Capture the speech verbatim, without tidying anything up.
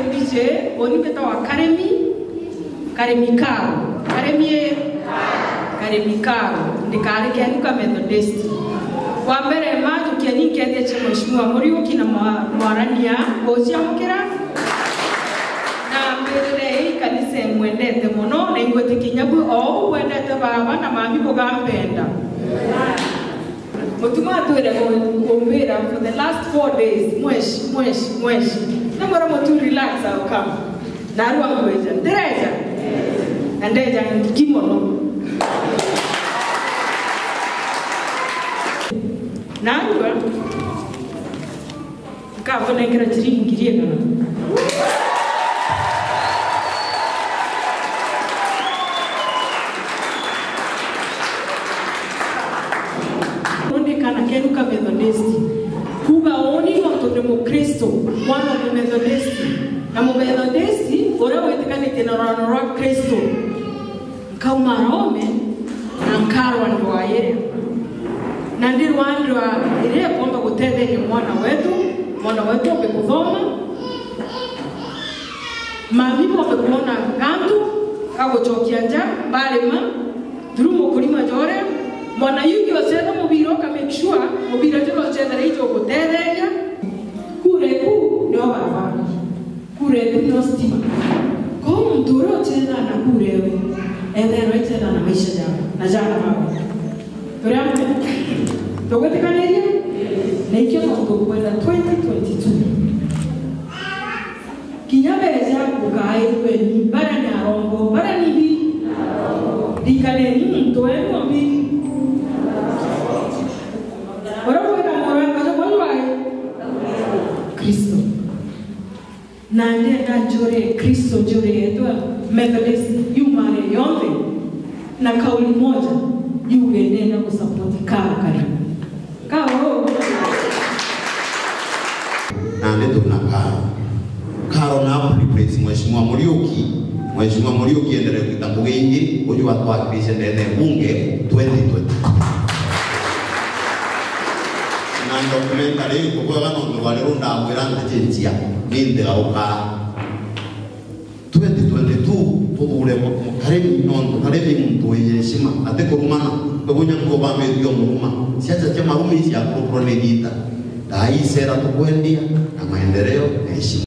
Mbiji, uni mbitawa Karemi, Karemi Karo. Karemi e? Karemi Karo. Ndikari kenu ka Methodist. Wa mbere, mba njukie ni nkethie cia Mheshimiwa Muriuki na mwa-, mwarania guciamukira. Na mbirire ii kanisa imwendete mono, na ingwitikia kinya bwi o uu bwendete baba na mami bugampenda. Mutuma atwire ku-, kumbira for the last four days, "Mweshi, mweshi, mweshi." Namwira mutu, "Relax, I'll come." Narua ngweja, ndireja. Na ndeja ngiki mono. Narua. Nkabunengera ciringi ngiri igana. Rundi kana kenu ka Methodist. Kuuga uni nontu ndi Mukristo, mwana wa Methodist. Na Mumethodist uria witikanitie na rwano rwa Kristo. Nkauma Rome, na nkarwa ndwaa iria. Na ndirwa ndwaa iria ikomba gutetheria mwana wetu, mwana wetu ombe kuthoma. Mami bombe kwona gantu ga gucokia nja, barima, through mukurima jore, mwana yuki ocetha mubira uka make sure mubira juria ucethera ijo gutetheria. Kure ku nio baba. Kura eku no stima. Kou muntu uria uchethaa na kura ewe, etherwa echethana na maisha jawe na jana bawe. Turi amwe? Tugwitikaniria? Na ikio no tukwenda twenty twenty-two. Kinya beja gukairwe ni, bara ni arongo, bara ni bi. Ndikaneni muntu wenu mbi. Uria wina muranga jwa mwaru wae? Kristo. Na ndienda njuri Kristo, njuri etwa Methodist yumare yonthe, na kauli moja yuge nenda kusupport Karo Karemi. Karo. Nandi twina Karo. Karo na replace Mheshimiwa Muriuki. Mheshimiwa Muriuki endelee kwita ngugi ingi, uju atwakilishe ndene ya bunge twenty twenty. Na documentary iu kubwega nontu rwari ru ndamwira nticinjia, ni nthigauka. Twenty twenty-two tuthure mu-, Karemi nontu Karemi muntu wi heshima, atikurumana, kwi bunya nkuo bambiririe umuruma. Siasa cia marumi ciakurukurwa ni igita. Thaa ii sera tukwendia na maendeleo na heshima.